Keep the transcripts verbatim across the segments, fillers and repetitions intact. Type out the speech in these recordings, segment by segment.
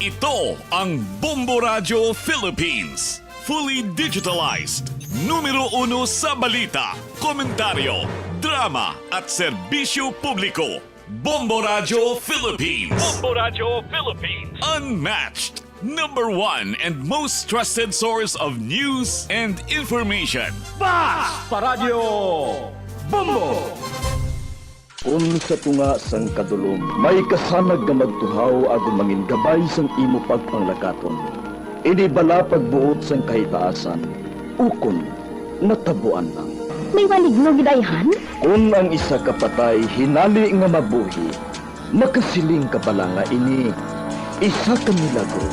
Ito ang Bombo Radyo Philippines. Fully digitalized. Numero uno sa balita, komentaryo, drama, at serbisyo publiko. Bombo Radyo Philippines. Bombo Radyo Philippines. Unmatched. Number one and most trusted source of news and information. Bas pa Radyo Bombo! Kun sa tunga sang kadulom may kasanag nga magtuhaw agud mangin gabay sang imo pagpanglakaton, ini bala pagbuot sang kahitaasan, ukon natabuan lang. May maligno gid ayhan? Kun ang isa ka patay hinali nga mabuhi, makasiling ka bala nga ini isa ka milagro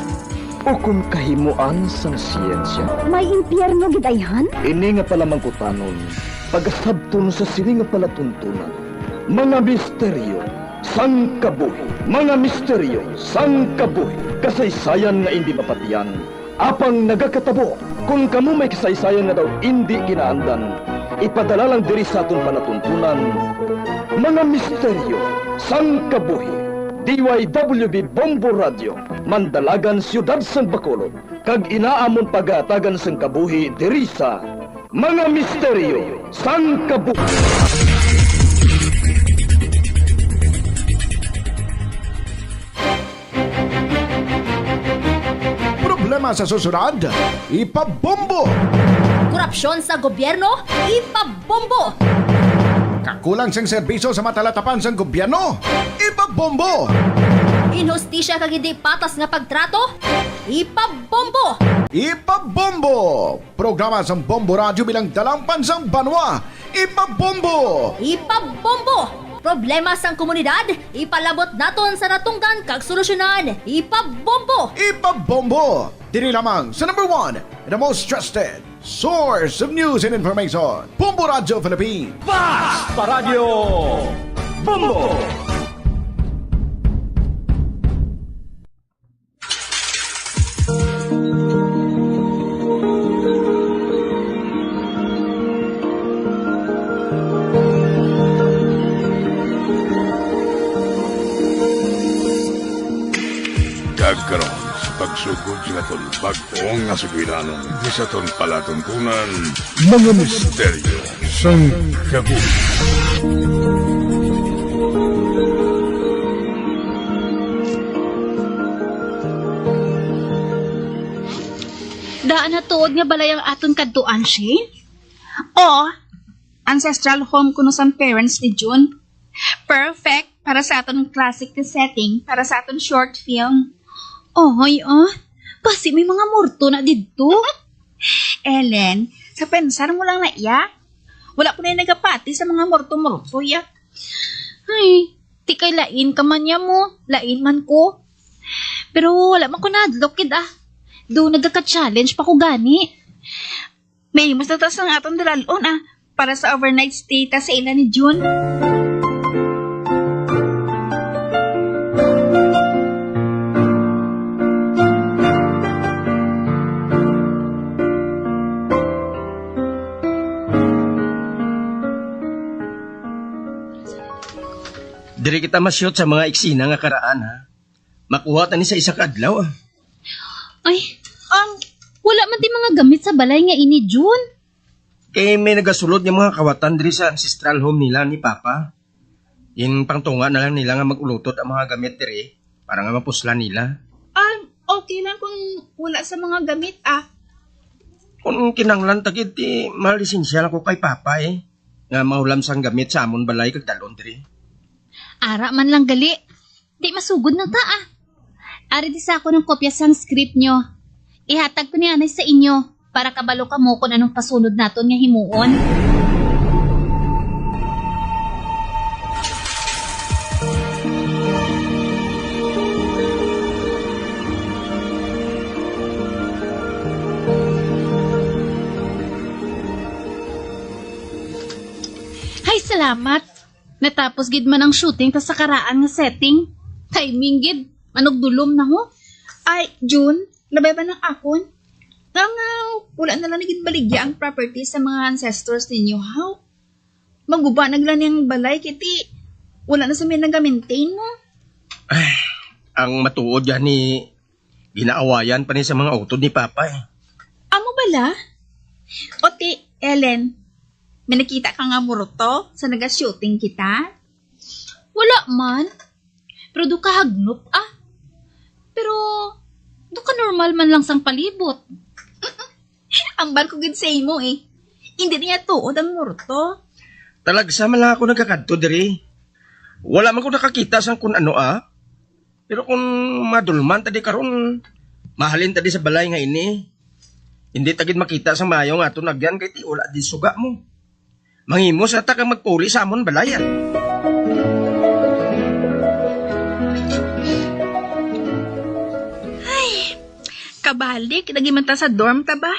ukon kahimuan sang siyensya? May impyerno gid ayhan? Ini nga palamangkutanon pagasabton sa sini nga palatuntunan, mga misteryo sang kabuhi. Mga misteryo sang kabuhi, kasaysayan nga indi mapatiyan, apang nagakatabo. Kon kamo may kasaysayan nga daw indi kinaandan, ipadala lang diri sa aton palatuntunan, mga misteryo sang kabuhi. D Y W B Bombo Radio, Mandalagan, Siyudad sang Bacolod, kag ina amon pagahatagan sang kabuhi diri sa mga misteryo sang kabuhi. Problema sa susunod, ipabombo. Korupsyon sa gobyerno, ipabombo. Kakulang sing serbisyo sa matalatapan sang gobyerno, ipabombo. Inhustisya kag hindi patas nga pagtrato, ipabombo. Ipabombo. Programa sang Bombo Radyo bilang dalangpan sang banwa. Ipabombo! Ipabombo! Problema sang komunidad, ipalabot naton sa natungdan kag solusyonan. Ipabombo! Ipabombo! Diri lamang sa number one, the most trusted source of news and information, Bombo Radyo Philippines. Bas pa Radyo Bombo! Kag karon, sa pagsugod sa aton bag-o nga sugilanon, di sa aton palatuntunan, mga misteryo sang kabuhi. Daan na tuod nga balay ang aton kadtuan, Shane? Oo. Ancestral home kuno sang parents ni June. Perfect para sa aton classic nga setting, para sa aton short film. Oy, oh. Basi may mga morto na didto. Ellen, sa pensar mo lang na iya. Wala ko na nagapati sa mga morto-morto, ya. Ay, ti kay lain ka man niya mo, lain man ko. Pero wala man ko nahadlok gid, ah. Do nagaka-challenge pa ko gani. Mahimos na ta sang aton dalal-on, ah, para sa overnight stay ta sa ila ni June. Diri kita ma-shoot sa mga eksena nga karaan, ha? Makuha ta ni sa isa ka adlaw, ah. Ay, um, wala man ti mga gamit sa balay nga ini, June. Kay may nagasulod nga mga kawatan diri sa ancestral home nila ni Papa. Ginpangtunga na lang nila nga mag-ulutod ang mga gamit diri para nga mapuslan nila. Ah, okay lang kung wala sa mga gamit, ah. Kung kinahanglan ta gid, ti malisensya lang ko kay Papa, eh, nga maulam sang gamit sa amon balay kag dalon diri. Ara man lang gali. Di masugod na ta, ah. Ari di sa akon ang kopya sang script nyo. Ihatag ko ni anay sa inyo para kabalo kamo kon anong pasunod naton nga himuon. Hay, salamat. Natapos gid man ang shooting ta sa karaan nga setting. Timing gid, manugdulom na ho. Ay, June, labay ba nang akon? Nga, nga, wala na lang na gid baligya ang property sa mga ancestors ninyo, ha? Maguba na gila niyang balay, kiti wala na sa may nag-maintain mo. Ay, ang matuod gani, Ginaawayan pa ni sa mga utod ni Papa, eh. Amo bala? O ti, Ellen, may nakita ka nga multo sa naga-shooting kita? Wala man. Pero do ka hagnop, ah. Pero do ka normal man lang sang palibot. Ambal ko gid sa imo, eh. Hindi niya tuod ang multo. Talagsa man lang ako nagakadto diri. Wala man ko nakakita sang kun ano, ah. Pero kung madulman ta di karon, mahalin ta di sa balay nga ini. Hindi ta gid makita sang maayo nga aton agyan kay ti wala di suga mo. Manghimo sa ta kag magpuli sa amon balay, ah. Ay, kabalik lagi man ta sa dorm ta ba?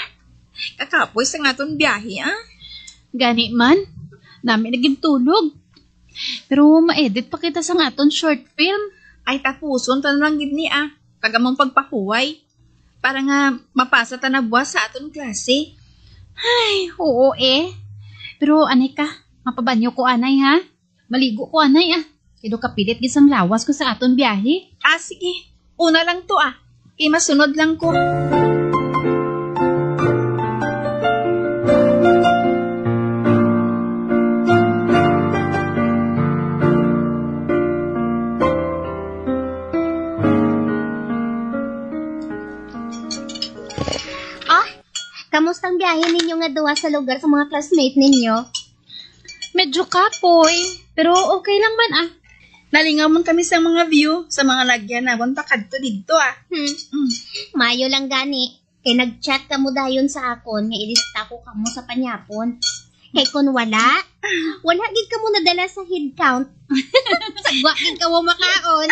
Kakapoy sa aton biyahe, ah. Gani man, nami nagintulog. Pero ma-edit pa kita sa aton short film. Ay, tapuson ta na lang gid ni, ah. Kag among pagpahuway. Para nga mapasa ta na buwas sa aton klase. Ay, oo eh. Pero anay ka, mapabanyo ko anay ha. Maligo ko anay ah. Kay do kapilit gid sang lawas ko sa aton biyahe. Ah, sige. Una lang to ah. Kay masunod lang ko. Ah, kamusta ang biyahe ninyo nga duha sa lugar sa mga classmate ninyo? Medyo kapoy, pero okay lang man ah. Nalingaw man kami sa mga view sa mga lagyan namon pakadto didto ah. Hmm. Mm. Mayo lang gani. Kay nag-chat kamo dayon sa akon nga ilista ko kamo sa panyapon. Kay kon wala, wala gid kamo nadala sa head count. Sagwa gid kamo makaon.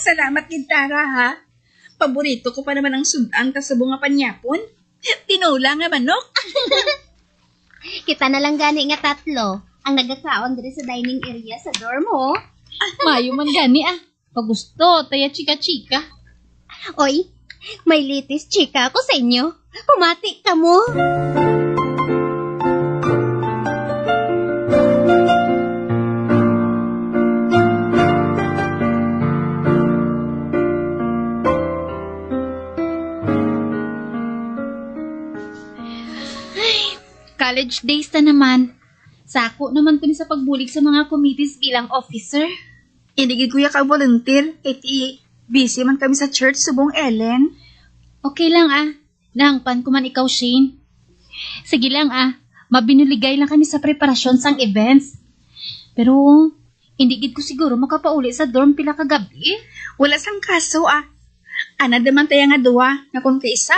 Salamat gid, Tara, ha. Paborito ko pa naman ang sud-an kasubong nga panyapon. Tinola nga manok. Kita na lang gani nga tatlo ang nagakaon diri sa dining area sa dorm, ho. Mayo man gani, ah. Pagusto, taya chika-chika. Oy, may latest chika ako sa inyo. Pumati kamo. Ay, college days na naman. Sako naman ko ni sa pagbulig sa mga committees bilang officer. Hindi gid ko ya ka-volunteer, kay ti busy man kami sa church subong, Ellen. Okay lang, ah. Nahangpan ko man ikaw, Shane. Sige lang, ah. Mabinuligay lang kami sa preparasyon sang events. Pero, hindi gid ko siguro makapauli sa dorm pila ka gabi. Wala sang kaso, ah. Ana daman taya nga duwa, nga kung kaisa,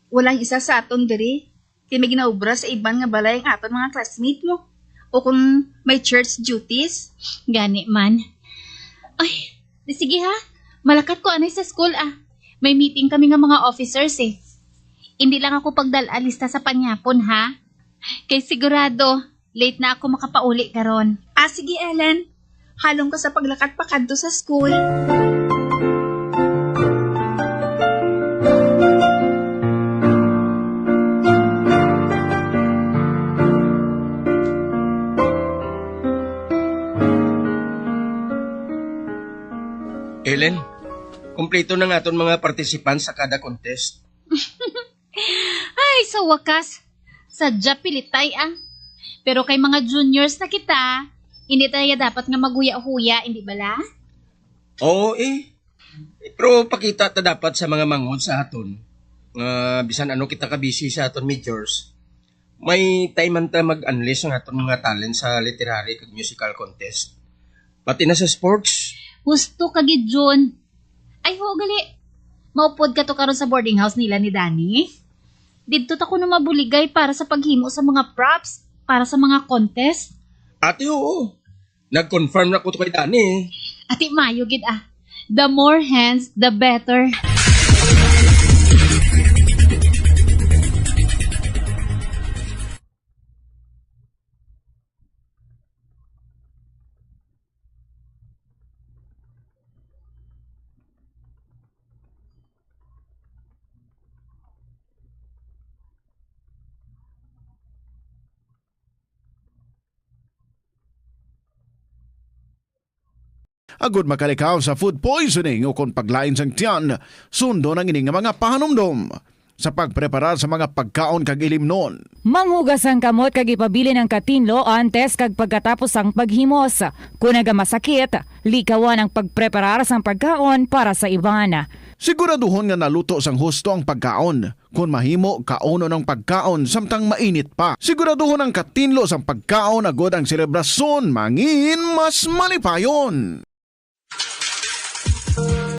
walang isa sa aton diri. Kay may ginaobra sa iban nga balay ang aton mga classmate mo. O kung may church duties. Gani man. Ay, di sige ha. Malakat ko anay sa school ah. May meeting kami nga mga officers eh. Hindi lang ako pagdala lista sa panyapon ha. Kay sigurado, late na ako makapauli karon. Ah, sige, Ellen. Halong ka sa paglakat pa kadto sa school. Ellen, kompleto na nga aton mga participants sa kada contest. Ay, sa wakas, sadya pilitay, ah. Pero kay mga juniors na kita, hindi tayo dapat nga maghuya-huya, hindi bala? Oo, eh. Pero pakita ta dapat sa mga manghod sa aton nga bisan ano kita ka-busy sa aton majors, may time man ta mag-unleash ang aton mga talent sa literary kag musical contest. Pati na sa sports. Gusto ka gid, Jun. Ay, ho, gali. Maupod ka to karon sa boarding house nila ni Danny. Didto ta kuno mabuligay para sa paghimo sa mga props, para sa mga contest. Ate, oo. Nag-confirm na ko to kay Danny, eh. Ate, mayo gid, ah. The more hands, the better. Agud makalikaw sa food poisoning o kon paglain sang tiyan, sundon ang ini nga mga pahanumdom sa pagpreparar sa mga pagkaon kag ilimnon. Manghugas ang kamot kag ipabilin ang katinlo antes kag pagkatapos sang paghimos. Kon nagamasakit, likawan ang pagpreparar sang pagkaon para sa iban. Siguraduhon nga naluto sang husto ang pagkaon. Kon mahimo, kaunon ang pagkaon samtang mainit pa. Siguraduhon ang katinlo sang pagkaon agud ang selebrasyon mangin mas malipayon.